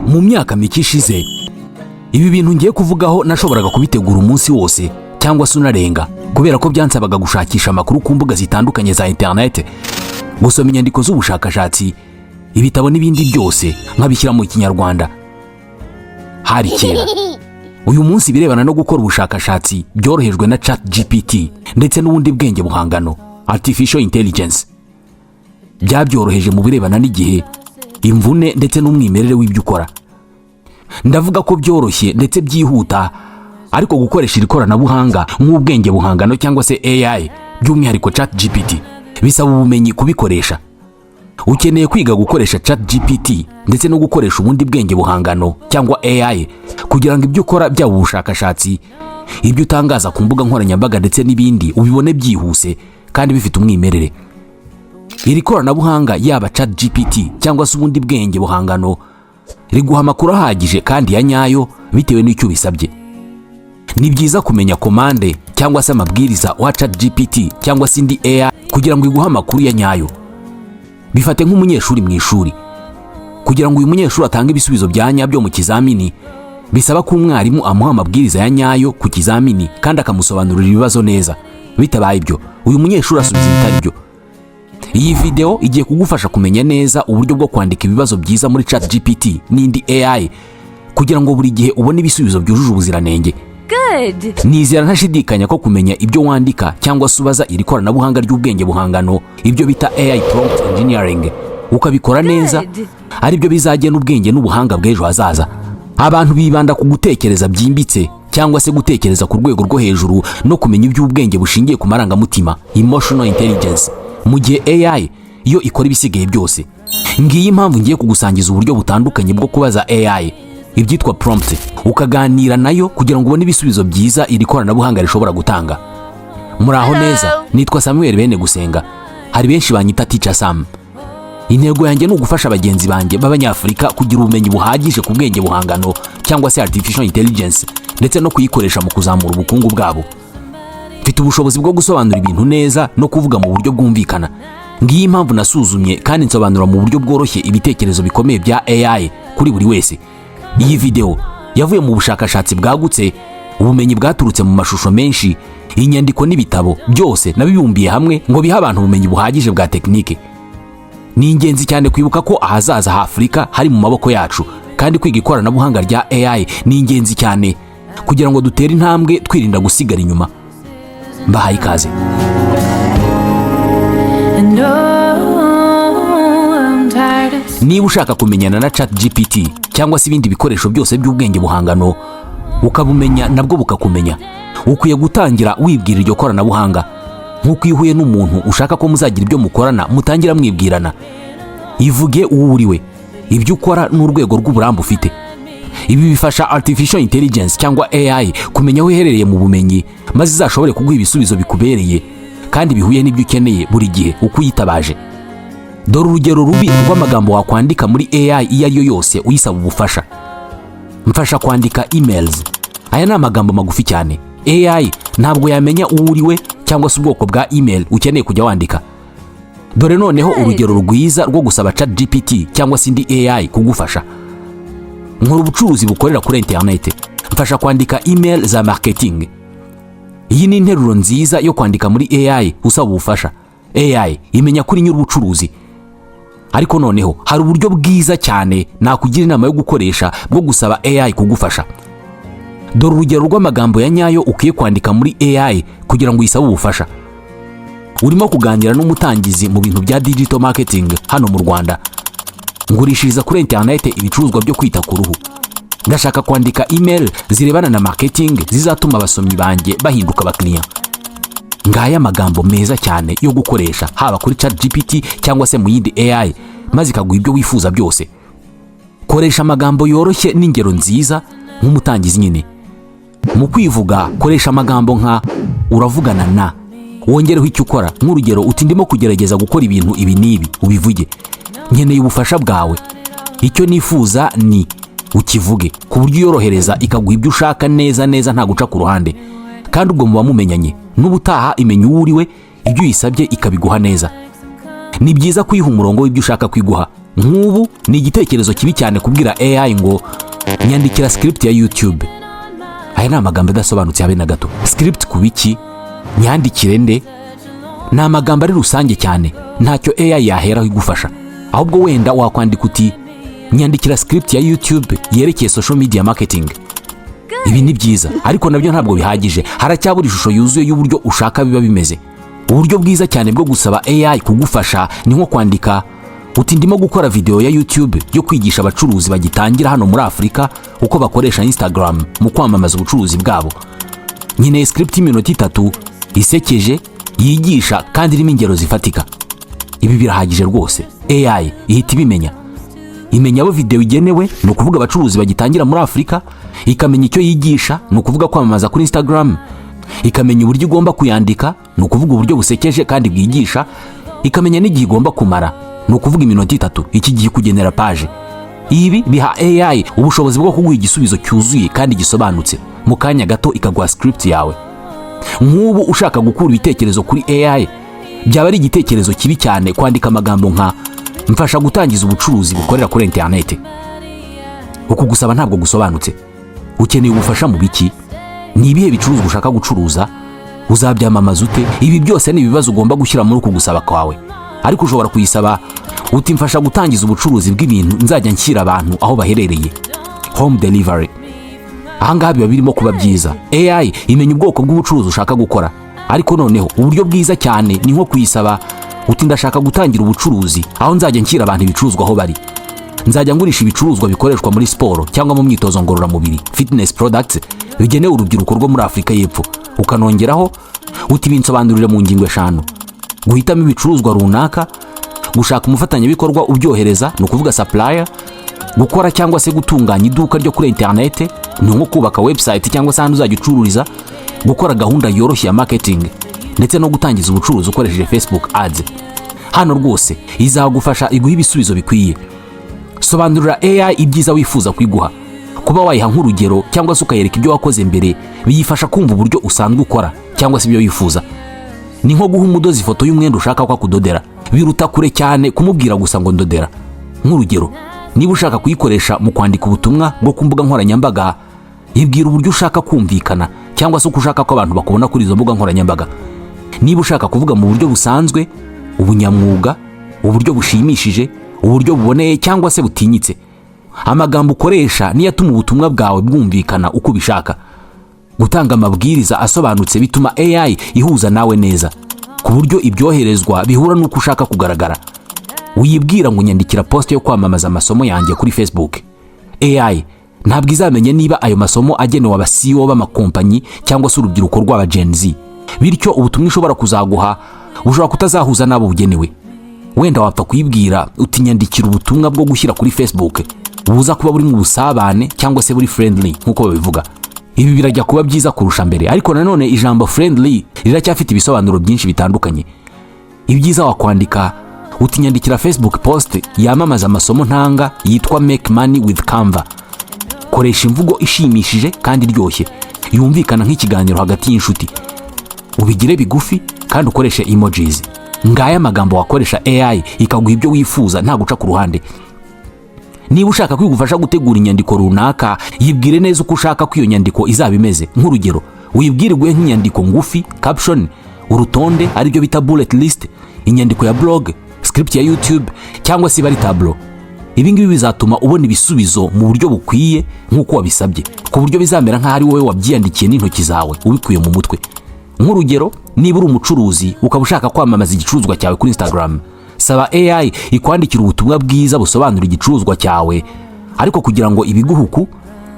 Mu myaka mike ishize, ibi bintu ngiye kuvugaho nashoboraga kubitegura umunsi wose cyangwa se unarenga, kubera ko byansabaga gushakisha amakuru ku mbuga zitandukanye za interineti, gusoma inyandiko z'ubushakashatsi, ibitabo n'ibindi byose, nkabishyira mu Kinyarwanda. Hari kera. Uyu munsi ibirebana no gukora ubushakashatsi byorohejwe na Chat GPT ndetse n'ubundi bwenge buhangano, artificial intelligence. Byabyoroheje mu birebana n'igihe, imvune ndetse n'umwimerere w'ibyo ukora. Ndavuga ko byoroshye ndetse byihuta, ariko gukoresha iri koranabuhanga nk'ubwenge buhangano cyangwa se AI, by'umwihariko Chat GPT, bisaba ubumenyi kubikoresha. Ukeneye kwiga gukoresha Chat GPT ndetse no gukoresha ubundi bwenge buhangano cyangwa AI kugira ngo ibyo ukora, byaba ubushakashatsi, ibyo utangaza ku mbuga nkoranyambaga ndetse n'ibindi, ubibone byihuse kandi bifite umwimerere. Iri koranabuhanga, yaba Chat GPT cyangwa se ubundi bwenge buhangano, riguha amakuru ahagije kandi ya nyayo bitewe n'icyo ubisabye. Ni byiza kumenya commande cyangwa se amabwiriza wa Chat GPT cyangwa se indi AI kugira ngo iguhe amakuru ya nyayo. Bifate nk'umunyeshuri mu ishuri. Kugira ngo uyu munyeshuri atange ibisubizo bya nyabyo mu kizamini, bisaba ko umwarimu amuha amabwiriza ya nyayo ku kizamini kandi akamusobanurira ibibazo neza. Bitabaye ibyo, uyu munyeshuri asubiza ibitari byo. Iyi video igiye kugufasha kumenya neza uburyo bwo kwandika ibibazo byiza muri Chat GPT n'indi AI kugira ngo buri gihe ubone ibisubizo byujuje ubuziranenge. Good. Nizera ntashidikanya ko kumenya ibyo wandika cyangwa se ubaza iri koranabuhanga ry'ubwenge buhangano, ibyo bita AI prompt engineering, ukabikora neza, Good. aribyo bizagena ubwenge n'ubuhanga bw'ejo hazaza. Abantu bibanda ku gutekereza byimbitse cyangwa se gutekereza ku rwego rwo hejuru no kumenya iby'ubwenge bushingiye ku marangamutima, emotional intelligence, mu gihe AI yo ikora ibisigaye byose. Ngiyi impamvu ngiye kugusangiza uburyo butandukanye bwo kubaza AI, ibyitwa prompt, ukaganira nayo kugira ngo ubone ibisubizo byiza iri koranabuhanga rishobora gutanga. Muraho neza, nitwa Samuel Bene Gusenga, hari benshi banyita Teacher Sam. Intego yanjye ni ugufasha bagenzi banjye b'Abanyafurika kugira ubumenyi buhagije ku bwenge buhangano cyangwa se artificial intelligence, ndetse no kuyikoresha mu kuzamura ubukungu bwabo. Mfite ubushobozi bwo gusobanura ibintu neza no kuvuga mu buryo bwumvikana. Ngiyi impamvu nasuzumye kandi nsobanura mu buryo bworoshye ibitekerezo bikomeye bya AI kuri buri wese. Iyi video yavuye mu bushakashatsi bwagutse, ubumenyi bwaturutse mu mashusho menshi, inyandiko n'ibitabo, byose nabibumbiye hamwe ngo bihe abantu ubumenyi buhagije bwa tekinike. Ni ingenzi cyane kwibuka ko ahazaza ha Afurika hari mu maboko yacu, kandi kwiga ikoranabuhanga rya AI ni ingenzi cyane kugira ngo dutere intambwe twirinda gusigara inyuma. Mbahaye ikaze. And oh, I'm tired of Niba ushaka kumenyana na Chat GPT cyangwa se ibindi bikoresho byose by'ubwenge buhangano, ukabumenya nabwo bukakumenya, ukwiye gutangira wibwira iryo koranabuhanga nk'uko iyo uhuye n'umuntu ushaka ko muzagira ibyo mukorana mutangira mwibwirana. Ivuge uwo uriwe, ibyo ukora n'urwego rw'uburambe ufite. Ibi bifasha artificial intelligence cyangwa AI kumenya aho uherereye mu bumenyi, maze izashobore kuguha ibisubizo bikubereye kandi bihuye n'ibyo ukeneye buri gihe uko uyitabaje. Dore urugero rubi rw'amagambo wakwandika muri AI iyo ari yo yose uyisaba ubufasha: "Mfasha kwandika emails." Aya ni amagambo magufi cyane. AI ntabwo yamenya uwo uri we cyangwa se ubwoko bwa email ukeneye kujya wandika. Dore noneho urugero rwiza rwo gusaba Chat GPT cyangwa se indi AI kugufasha: "Nkora ubucuruzi bukorera kuri interineti, mfasha kwandika email za marketing." Iyi ni interuro nziza yo kwandika muri AI usaba ubufasha. AI imenya kuri nyir'ubucuruzi. Ariko noneho hari uburyo bwiza cyane nakugira inama yo gukoresha bwo gusaba AI kugufasha. Dore urugero rw'amagambo ya nyayo ukwiye kwandika muri AI kugira ngo uyisabe ubufasha. Urimo kuganira n'umutangizi mu bintu bya digital marketing hano mu Rwanda. Ngurishiriza kuri interineti ibicuruzwa byo kwita ku ruhu. Ndashaka kwandika email zirebana na marketing zizatuma abasomyi banjye bahinduka abakiriya. Ngaya amagambo meza cyane yo gukoresha haba kuri Chat GPT cyangwa se mu yindi AI, maze ikaguha ibyo wifuza byose. Koresha amagambo yoroshye n'ingero nziza nk'umutangizi nyine. Mu kwivuga, koresha amagambo nka "uravugana na", wongereho icyo ukora. Nk'urugero uti: "Ndimo kugerageza gukora ibintu ibi n'ibi", ubivuge. "Nkeneye ubufasha bwawe", "icyo nifuza ni", ukivuge ku buryo uyorohereza ikaguha ibyo ushaka neza neza, nta guca ku ruhande. Kandi ubwo muba mumenyanye, n'ubutaha imenya uwo uri we, ibyo uyisabye ikabiguha neza. Ni byiza kuyiha umurongo w'ibyo ushaka kwiguha. Nk'ubu ni igitekerezo kibi cyane kubwira AI ngo "Nyandikira script ya YouTube." Aya ni amagambo adasobanutse habe na gato. Script ku biki? Nyandikire nde? Ni amagambo ari rusange cyane, ntacyo AI yaheraho igufasha. Ahubwo wenda wakwandika uti "Nyandikira script ya YouTube yerekeye social media marketing." Ibi ni byiza, ariko nabyo ntabwo bihagije, haracyabura ishusho yuzuye y'uburyo ushaka biba bimeze. Uburyo bwiza cyane bwo gusaba AI kugufasha ni nko kwandika uti "Ndimo gukora video ya YouTube yo kwigisha abacuruzi bagitangira hano muri Afurika uko bakoresha Instagram mu kwamamaza ubucuruzi bwabo. Nkeneye script y'iminota 3, isekeje, yigisha kandi irimo ingero zifatika." Ibi birahagije rwose. AI ihita ibimenya, imenya abo video igenewe, ni ukuvuga abacuruzi bagitangira muri Afurika, ikamenya icyo yigisha, ni ukuvuga kwamamaza kuri Instagram, ikamenya uburyo igomba kuyandika, ni ukuvuga uburyo busekeje kandi bwigisha, ikamenya n'igihe igomba kumara, ni ukuvuga iminota 3. Iki gihe kugenera paje. Ibi biha AI ubushobozi bwo kuguha igisubizo cyuzuye kandi gisobanutse mu kanya gato, ikaguha script yawe. Nk'ubu ushaka gukura ibitekerezo kuri AI, byaba ari igitekerezo kibi cyane kwandika amagambo nka "Mfasha gutangiza ubucuruzi bukorera kuri interineti." Uku gusaba ntabwo gusobanutse. Ukeneye ubufasha mu biki? Ni ibihe bicuruzwa ushaka gucuruza? Uzabyamamaza ute? Ibi byose ni ibibazo ugomba gushyira muri uku gusaba kwawe. Ariko ushobora kuyisaba uti "Mfasha gutangiza ubucuruzi bw'ibintu nzajya nshyira abantu aho baherereye, home delivery." Ahangaha biba birimo kuba byiza. AI imenya ubwoko bw'ubucuruzi ushaka gukora. Ariko noneho uburyo bwiza cyane ni nko kuyisaba uti "Ndashaka gutangira ubucuruzi aho nzajya nshyira abantu ibicuruzwa aho bari. Nzajya ngurisha ibicuruzwa bikoreshwa muri siporo cyangwa mu myitozo ngororamubiri, fitness products, bigenewe urubyiruko rwo muri Afurika y'Epfo." Ukanongeraho uti "Binsobanurire mu ngingo eshanu: guhitamo ibicuruzwa runaka, gushaka umufatanyabikorwa ubyohereza, ni ukuvuga supplier, gukora cyangwa se gutunganya iduka ryo kuri interinete, ni nko kubaka website cyangwa se ahantu uzajya ucururiza, gukora gahunda yoroshye ya marketing, ndetse no gutangiza ubucuruzi ukoresheje Facebook ads." Hano rwose izagufasha, iguha ibisubizo bikwiye. Sobanurira AI ibyiza wifuza kuyiguha. Kuba wayiha nk'urugero cyangwa se ukayereka ibyo wakoze mbere biyifasha kumva uburyo usanzwe ukora cyangwa se ibyo wifuza. Ni nko guha umudozi ifoto y'umwenda ushaka ko akudodera, biruta kure cyane kumubwira gusa ngo "Ndodera." Nk'urugero, niba ushaka kuyikoresha mu kwandika ubutumwa bwo ku mbuga nkoranyambaga, yibwira uburyo ushaka kumvikana cyangwa se uko ushaka ko abantu bakubona kuri izo mbuga nkoranyambaga. Niba ushaka kuvuga mu buryo busanzwe, ubunyamwuga, uburyo bushimishije, uburyo buboneye cyangwa se butinyitse, amagambo ukoresha niyo atuma ubutumwa bwawe bwumvikana uko ubishaka. Gutanga amabwiriza asobanutse bituma AI ihuza nawe neza, ku buryo ibyoherezwa bihura n'uko ushaka kugaragara. Uyibwira ngo "Nyandikira post yo kwamamaza amasomo yanjye kuri Facebook." AI ntabwo izamenya niba ayo masomo agenewe aba CEO b'amakompanyi cyangwa se urubyiruko rw'aba Gen Z. Bityo ubutumwa ishobora kuzaguha bushobora kutazahuza n'abo bugenewe. Wenda wapfa kuyibwira uti "Nyandikira ubutumwa bwo gushyira kuri Facebook buza kuba buri mu busabane cyangwa se buri friendly," nk'uko babivuga. Ibi birajya kuba byiza kurusha mbere, ariko nanone ijambo friendly riracyafite ibisobanuro byinshi bitandukanye. Ibyiza wakwandika uti "Nyandikira Facebook post yamamaza amasomo ntanga yitwa Make Money with Canva. Koresha imvugo ishimishije kandi iryoshye, yumvikana nk'ikiganiro hagati y'inshuti, ubigire bigufi kandi ukoreshe emojis." Ngaya amagambo wakoresha AI ikaguha ibyo wifuza nta guca ku ruhande. Niba ushaka kwigufasha gutegura inyandiko runaka, yibwire neza uko ushaka ko iyo nyandiko izaba imeze. Nk'urugero, wibwirwe nk'inyandiko ngufi, caption, urutonde aribyo bita bullet list, inyandiko ya blog, script ya YouTube cyangwa se iba ari tableau. Ibi ngibi bizatuma ubona ibisubizo mu buryo bukwiye nk'uko wabisabye, ku buryo bizamera nk'aho ari wowe wabyiyandikiye n'intoki zawe, ubikuye mu mutwe. Nk'urugero, niba uri umucuruzi ukaba ushaka kwamamaza igicuruzwa cyawe kuri Instagram, saba AI ikwandikira ubutumwa bwiza busobanura igicuruzwa cyawe. Ariko kugira ngo ibiguhuku,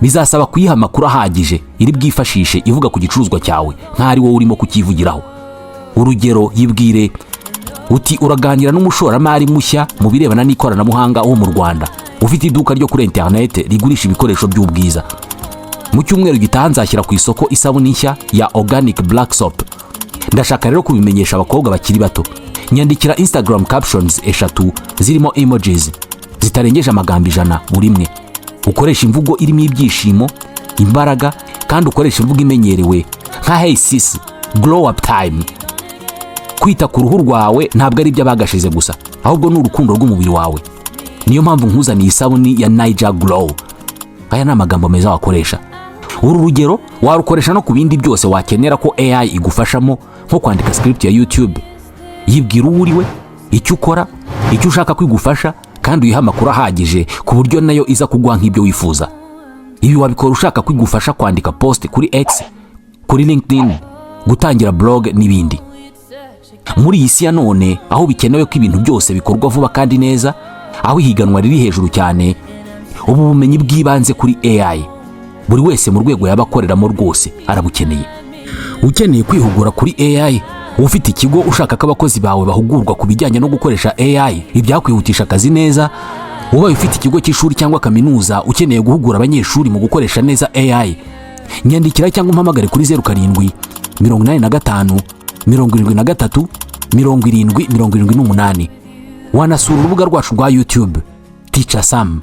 bizasaba kuyiha amakuru ahagije iri bwifashishe ivuga ku gicuruzwa cyawe nk'aho ari wowe urimo kucyivugiraho. Urugero, yibwire uti "Uraganira n'umushoramari mushya mu birebana n'ikoranabuhanga wo mu Rwanda, ufite iduka ryo kuri interinete rigurisha ibikoresho by'ubwiza. Mu cyumweru gitaha nzashyira ku isoko isabune nshya ya organic black soap. Ndashaka rero kubimenyesha abakobwa bakiri bato. Nyandikira Instagram captions eshatu zirimo emojis, zitarengeje amagambo 100 buri imwe. Ukoresha imvugo irimo ibyishimo, imbaraga, kandi ukoresha imvugo imenyerewe nka 'Hey sis, glow up time.' Kwita ku ruhu rwawe ntabwo ari iby'abagashize gusa, ahubwo ni urukundo rw'umubiri wawe. Niyo mpamvu nkuzaniye isabuni ya Niger Glow. Aya ni amagambo meza wakoresha. Uru rugero warukoresha no ku bindi byose wakenera ko AI igufashamo, nko kwandika script ya YouTube. Yibwira uwo uriwe, icyo ukora, icyo ushaka ko igufasha, kandi uyihe amakuru ahagije ku buryo nayo iza kuguha nk'ibyo wifuza. Ibi wabikora ushaka ko igufasha kwandika post kuri X, kuri LinkedIn, gutangira blog n'ibindi. Muri iyi si ya none, aho bikenewe ko ibintu byose bikorwa vuba kandi neza, aho ihiganwa riri hejuru cyane, ubu bumenyi bw'ibanze kuri AI buri wese mu rwego yaba akoreramo rwose arabukeneye. Ukeneye kwihugura kuri AI, ufite ikigo ushaka ko abakozi bawe bahugurwa ku bijyanye no gukoresha AI, ibyakwihutisha akazi neza, ubaye ufite ikigo cy'ishuri cyangwa kaminuza ukeneye guhugura abanyeshuri mu gukoresha neza AI, nyandikira cyangwa umpamagare kuri 0785737078. Wanasura urubuga rwacu rwa YouTube, Teacher Sam.